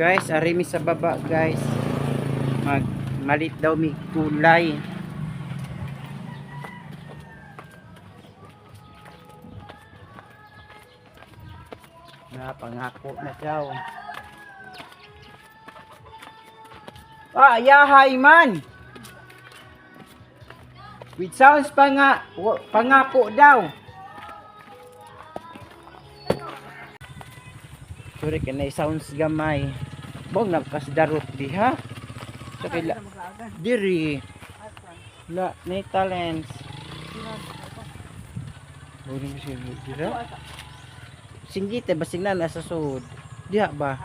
Guys, ari mi sa baba, guys. Mag malit daw mi kulay. Na pangako na daw. Ah, yahay man. With sounds pa nga, pangako daw. Sorry kay sounds gamay. Bong nagkasdarot diha. Sa kaila diri. La nay talents. Bori mo siya dira. Singgite basing na nasa sud. Diha ba?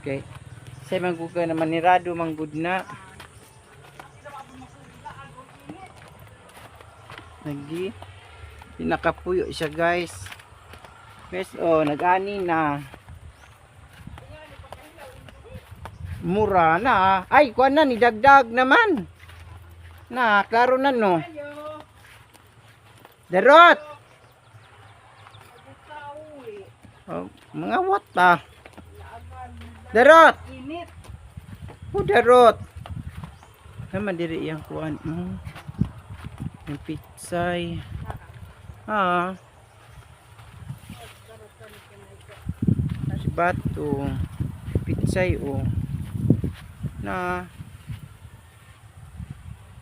Okay. Say mangguga naman ni Rado manggud na. Nagi pinakapuyo siya, guys. Guys, oh, nag-ani na. Mura na. Ay, kuan na, nidagdag naman. Na, klaro na, no. Darot! Oh, mga what pa? Darot! Init. Oh, darot! Naman diri iyang kuan. Yung pitsay. Ah. Si Bato. Pitsay, oh. Na.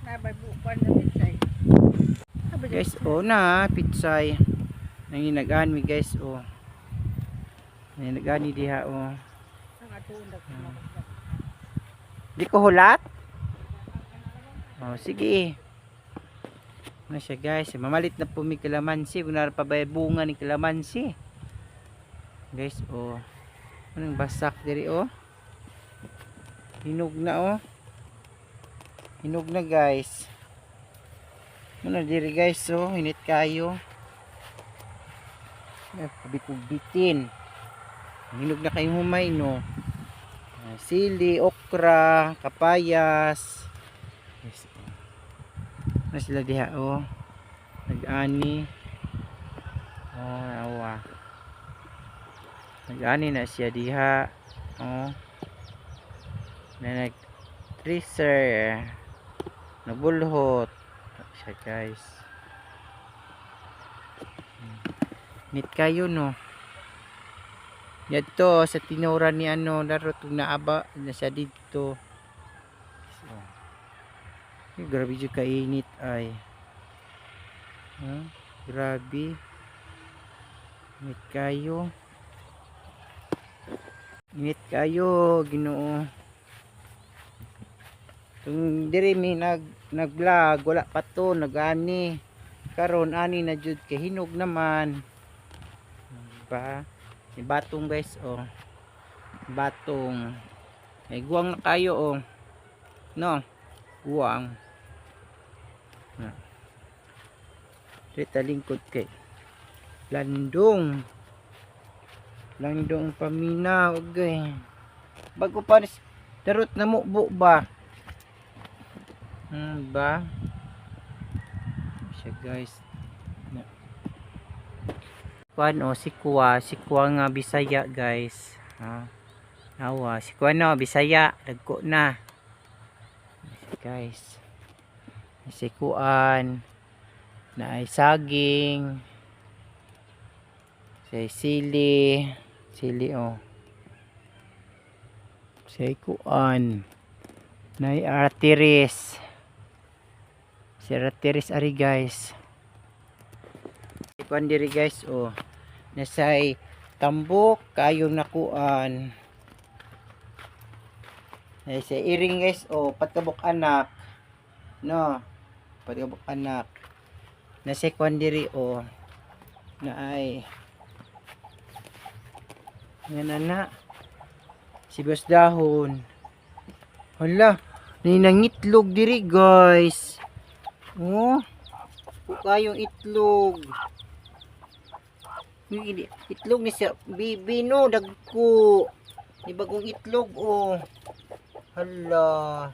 Nabay bukan na pitsay. Guys, oh na, pitsay. Nanginagaan mi, guys, oh. Nanginagaan diha, oh. Ang atuon daw. Di ko hulat? Oh, sige. Ano siya, guys, mamalit na po mi kalamansi. Kung pa ba bunga ni kalamansi. Guys, oh. Anong basak diri, oh. Hinog na, oh. Hinog na, guys. Ano diri, guys, oh. Init kayo. Eh, bitin. Hinog na kayo humay, no. Ah, sili, okra, kapayas. Yes, oh. Ano sila diha, oh. Nag-ani. Oh, awa. Nag-ani na siya diha. Oh. Na nag tracer. Nabulhot. Siya, guys. Nit kayo, no. Yadto sa tinura ni ano laro tug naaba na siya didto. So, ay, grabe jud kainit ay. Huh? Grabe. Init kayo. Init kayo, Ginoo. Tung diri mi nag nag-vlog, wala pa to nagani. Karon ani na jud kay hinog naman. Ba? May batong, guys, oh. Batong. May guwang na kayo, oh. No. Guwang. Na. Dito lingkod kay landong. Landong paminaw, okay. Bago pa darot na mubo ba? Ba? Siya, guys. Na. Kuan, oh, sikwa, sikwa nga Bisaya, guys. Ha. Awa, sikwa no, Bisaya, dagko na. Guys. Sikuan na ay saging. Say sili, sili, oh. Say kuan. Na ay arteries. Si arteries ari, guys. Kuan diri, guys, oh. Nasay tambok kayo nakuan. Ay sa iring, guys, oh, patkabok anak. No. Patkabok anak. Nasa kuan diri, oh. Na ay nga na si Boss Dahon. Hala, ninangitlog diri, guys. Oh. Kayong itlog. Itlog ni siya bibi, no, dagko. Ni bagong itlog, oh. Hala.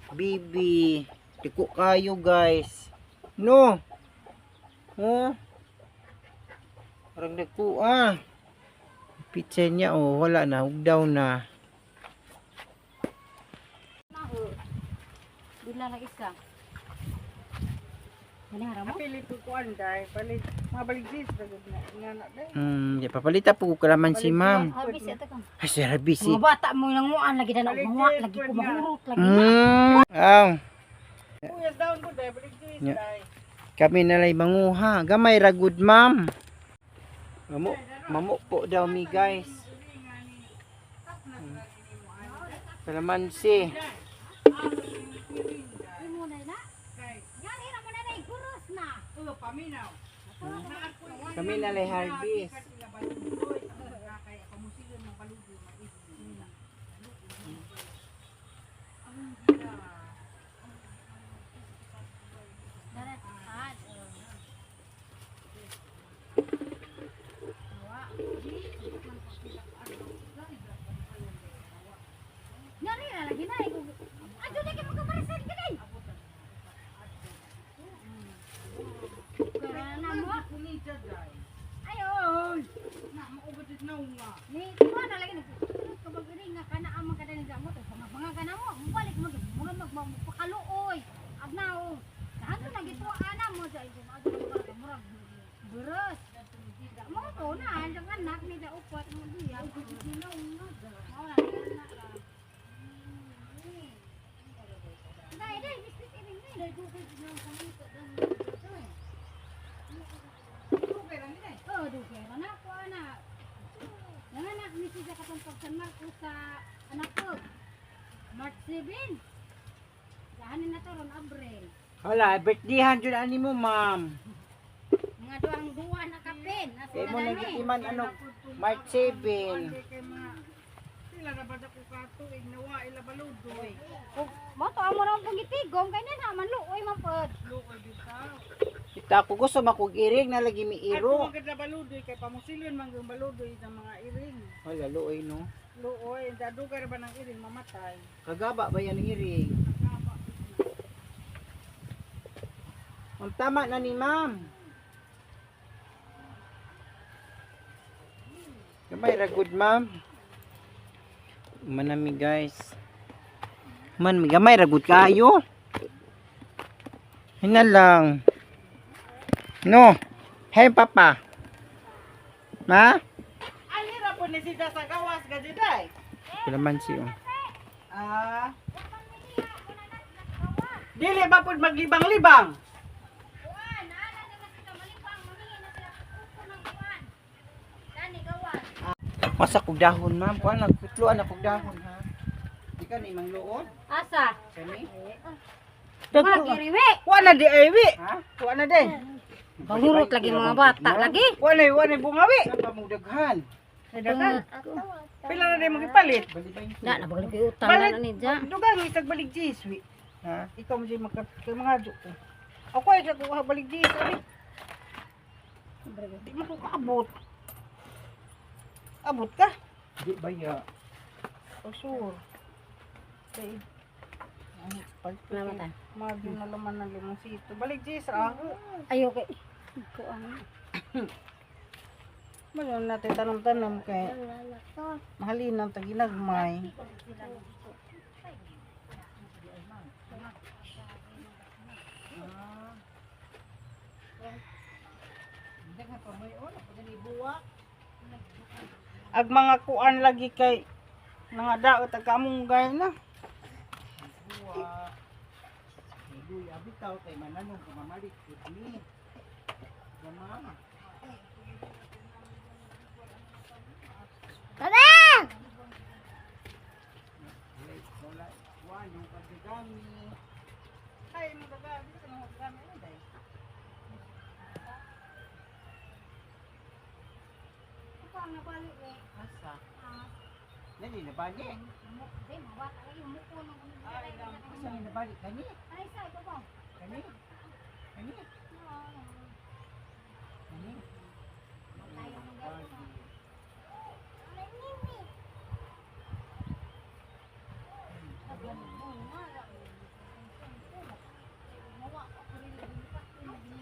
Bibi. Dako kayo, guys. No. Oh. Parang nagkuha. Pizza niya oh, wala na, hugdaw na. Bila lang isa. Ano nga mo? Pili ko kuan dai, palit mga baligsis na gud na nga na dai. Di papalita po ko kalamansi, ma'am. Habis ito ka. Ay, sir, busy. Mga bata mo nanguan lagi na manguan lagi ko mahurot lagi. Aw. Puyas down ko dai, baligsis Nya. dai. Kami nalay manguha. Gamay ra good, ma'am. Mamo, mamo po daw mi, guys. Kalamansi. Ay mo na na. Gani ra mo na na guros na. Oh, paminaw. Kami nalay harvest. Darat. Ngari ra lagi na. Adto na kay magkamarisan ka day. Na mo. Ay oy. Na maubod na nga. Ni kuha na lagi nagtutunod ka bag nga kana ang mga kadani mo to mga mga kana mo balik mo mga magpakaluoy agnaw dahan na gito ana mo sa imo adto murag beres mo to na ang anak ni da upat mo diya mao na anak ra. Dai dai bisbis iring ni dai dugay nang kamito dan. Dugay ra ni dai. Oh, dugay ra na ko ana. Nanganak ni siya katong pag San Marcos sa anak ko. March 7. Dahanin na to ron Abril. Hala, birthdayhan jud ani mo, ma'am. Mga duang duwa na kapin. Nasa Kay mo na nang nami. iman ano, March 7. Kay mga sila na ba ko katuig nawa ila baludoy. Mo to amo ra ang pangitigom kay na man luoy man pod. Luoy bitaw. Kita ko gusto makog iring na lagi mi Iro. iro. At na baludoy kay pamusilon man yung baludoy ng mga iring. Hala, luoy no. Luoy, dugay ra ba ng iring mamatay. Kagaba ba yan ang iring? Ma'am, tama na ni ma'am. Gamay ra good, ma'am. Manami, guys. Man, gamay ra good kayo. Hina lang. No. Hey, papa. Ma? Ay hira po ni sila sa gawas gadiday. Kalamansi oh. Ah. Dili ba pud maglibang-libang? Kuan, naala na na sila malipang mamingin na sila kuko ng kuan. Dani gawan. Masa kog dahon, ma'am. Kuan lang kutluan na kog dahon, ha. Di ka ni mangluod. Asa? Kani? Wala giriwi. Wa na di ay wi. Ha? Wa na din. Bangurot lagi mga bata lagi. Wa na bunga wi. Saan pa mong daghan? Daghan. Pila na din magipalit? Balibay. Na na bagay utang na ni dya. Dugang isag balig jis wi. Ha? Ikaw mo mga kay mga adyo ko. Ako ay sa kuha balig jis abi. Di mo ko kaabot. Abot ka? Di ba ya? Oh, sure. Kay Salamat ah. Madi na laman ng limonsito. Balik jis ra ako. Ayo kay kuan. Malo natin tanong-tanong kay mahalin ang taginagmay. Ag mga kuan lagi kay mga daot ag kamunggay na. Buwa. Luya bitaw kay mananong kumamalit gud ni. Gama. Baba! Wala wala wa yung kagagami. Ay, magagami ka na magagami ano day. Ito ang nabalik eh. Asa? Ah, Dali na bali. di, mga bata lagi muko nang Ay, asa ni nabali kani? Ay, sa ito ba? Kani? Kani? Kani? Tayo ng Bali.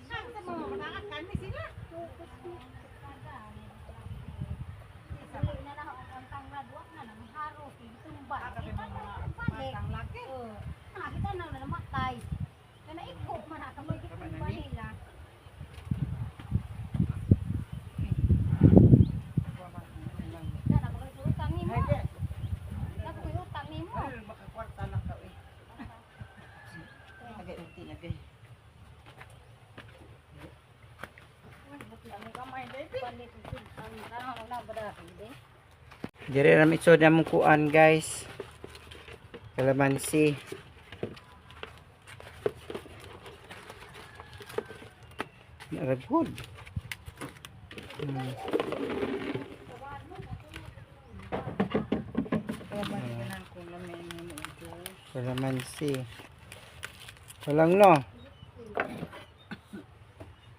Sa mga mga kami sila. Ang tanong na ba dati? Dire ra mi isod namong kuan, guys. Kalamansi. Naragod. Kalamansi ka lang kung lamay mo juice. Kalamansi. Walang no.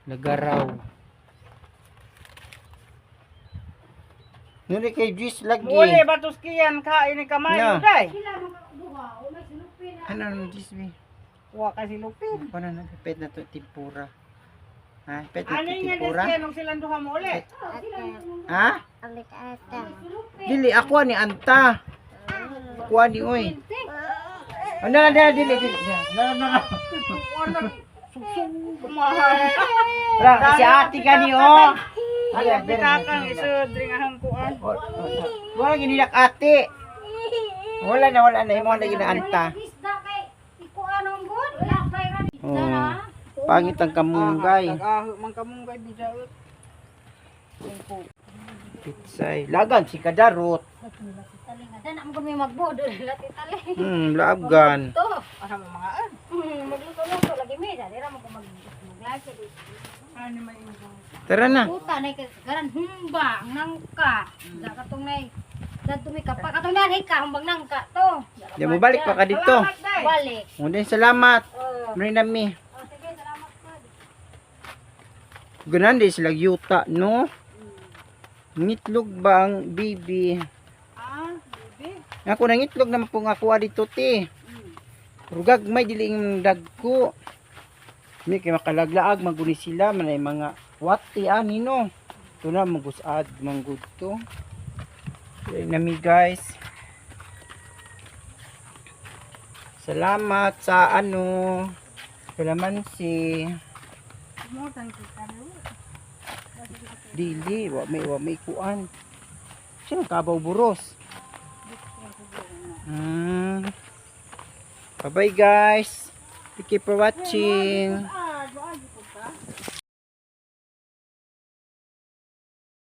Nagaraw. Nuri kay juice lagi. Muli ba tuskiyan kain ni kamayo No. day? Sila mga duha o may sinupin na. Ano nang juice bi? Wa ka silupin. Ano na pet na to tempura. Ha? Pet na Ano to nga tempura? diskiyan nung silang duha mo uli? Ha? Dili ako ni anta. Ako ni oy. Ano na na dili dili. Na na na. Kumahan. Ra si ate gani oh. Ay, bitakang isod ring ahang kuan. Wala ginilak ate. Wala na wala na imo na ginaanta. Isda kay ikuan ang good. Wala pa rin. Isda Oh. na. Pangit ang kamunggay. Tag-aho man kamunggay bidaot. Pitsay. Lagan si kadarot. Talinga. Dana mo kami magbodo lati tali. Laagan. To. Asa mo mga an? Magluto-luto lagi mi. Dali ra mo ko mag mag-live. Ano may ingo? Tara na. Puta nay kay garan humba ang nangka. Da katong nay. Dadto mi ka pa katong nay ka humbang nangka to. Di mo balik pa ka dito. Salamat day. Balik. Muna salamat. Oh. Muna na mi. Oh, sige, salamat po. Ganan di sila yuta, no? Ngitlog ba ang baby? Ah, bibi. Ako nangitlog naman po nga kuha dito, te. Rugag may dili ang dagko. Mi kay makalaglaag maguni sila manay mga wati ani no. Ito na magusad manggud to. Kaya nami guys. Salamat sa ano kalamansi. Kumutan kita ro. Dili wa may kuan. Sino kabaw buros? Bye bye guys. Thank you for watching.